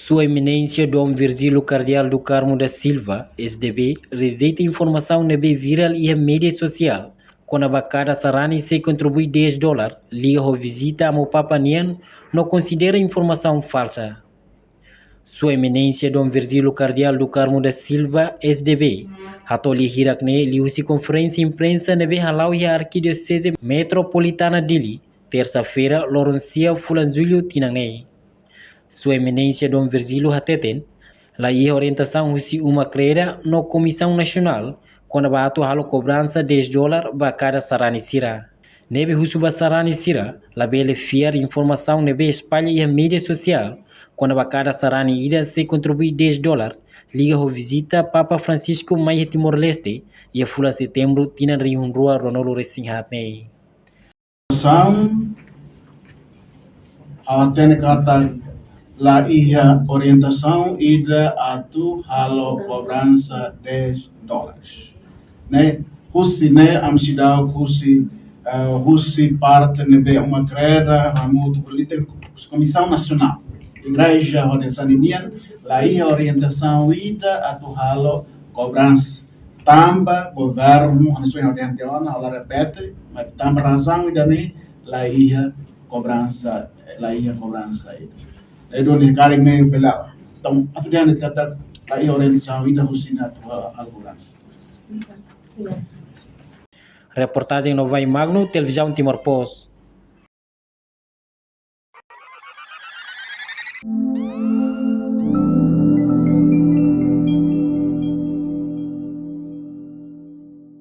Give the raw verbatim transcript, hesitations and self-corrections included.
Sua Eminénsia Dom Virgílio Kardeál do Carmo da Silva, S D B, rejeita informasaun ne'ebé virál iha média sosiál kona-ba kada sarani sei kontribui dez dólar liga ho vizita Amu Papa nian, no konsidera informasaun falsa. Sua Eminénsia Dom Virgílio Kardeál do Carmo da Silva, S D B, hato'o lia hirak ne'e liuhusi konferénsia imprensa ne'ebé hala'o iha Arkidioseze Metropolitana Dili, tersa-feira, loron sia, fulan Jullu tinan ne'e. Sua Eminénsia Dom Virgílio hateten, la iha orientasaun husi Uma Kreda no Komisaun Nasionál kona-ba atu halo kobransa dez dólar ba kada sarani sira. Ne'ebé husu ba sarani sira labele fiar informasaun ne'ebé espalla iha média sosiál kona-ba kada sarani ida sei kontribui dez dólar liga ho vizita Papa Francisco mai iha Timor-Leste iha fulan Setembru tinan rihun rua ruanulu resin haat ne'e. São, ha'u hatene katak la iha orientasaun ida atu halo kobransa dez dólares. Ne'e, husi ne'e ami seidauk husi, eh, husi parte ne'ebé Uma Kreda, hamutuk ho líder Komisaun Nasionál Igreja ho Dezani nian, la iha orientasaun ida atu halo kobransa. Tanba governu, hanesan ohin ha'u dehan tiha ona, ha'u la repete, mas tanba razaun ida-ne'e la iha kobransa, la iha kobransa ida. Entaun, ne'e karik ne'e bele, entaun, atu dehan katak la iha orientasaun ida husi ne'e atu halo kobransa. Reportajen Novai Magno, Televizaun Timor Post.